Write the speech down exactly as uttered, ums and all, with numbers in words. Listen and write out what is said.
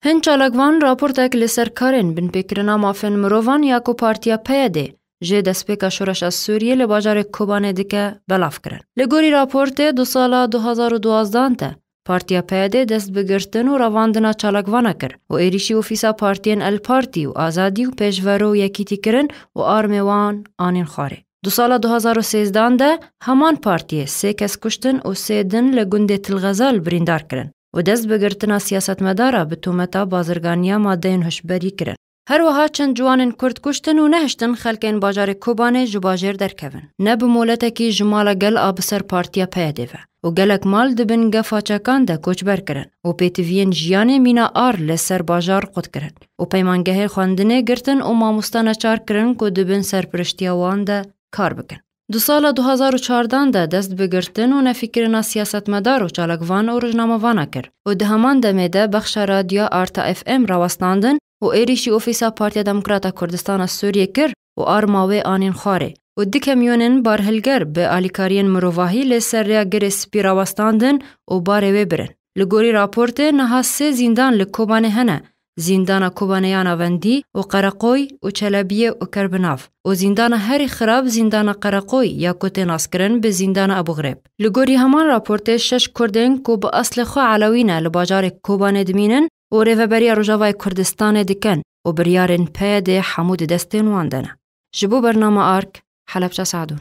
Hin çalakvan raportek li ser karên binpêkirina mafên mirovan ya ku Partiya P Y D jê destpêka şoreşa Sûriyê li bajarê Kobanê dike belav kirin. Li gorî raportê, du sala du hazar û duwazdan de Partiya P Y D dest bi girtin û revandina çalakvana kir û êrîşî ofîsa partiyên El Partî û Azadî û Pêşvero û Yekîtî kirin û armê wan anîn xwarê. Du sala du hazar û sêzdan de heman partiyê sê kes kuştin û sê din li gundê Til Xezal birîndar kirin û dest bi girtina siyasetmedara bi tometa bazirganiya madeyên hişberî kirin. Her wiha çend ciwanên Kurd kuştin û nehiştin xelkên bajarê Kobanê ji bajêr derkevin. Ne bi moletekî ji mala gel a bi ser Partiya P Y D ve û gelek mal di bin gefa çekan de koçber kirin û pêtiviyên jiyanê mîna ar li ser bajar qut kirin û peymangehê xwendinê girtin û mamoste neçar kirin ku di bin serpiriştiya wan de kar bikin. Du sala du hazar û çardan de dest bi girtin û nefîkirina siyasetmedar û çalakvan û rojnamevana kir û di heman demê de bexşa radyoya Arta F M rawestandin û êrîşî ofîsa Partiya Demokrata Kurdistana Sûriyê kir û arma wê anîn xwarê û du kamyonên barhilger bi alîkariyên mirovahî li ser rêya Girê Spî rawestandin û barê wê birin. Li gorî raportê niha sê zîndan li Kobanê hene, Zîndana Kobanê ya Navendî û Qereqoy û Çelebiyê û Kerbinav û zîndana herî xirab Zîndana Qereqoy ya ku tê naskirin bi Zîndana Ebû Xirêb. Li gorî heman raportê şeş Kurdên ku bi eslê xwe Elewî ne li bajarê Kobanê dimînin û rêveberiya Rojavayê Kurdistanê dikin û biryarên P Y D hemû di destên wan de ne. Ji bo bernama Ark, Helebçe Sadûn.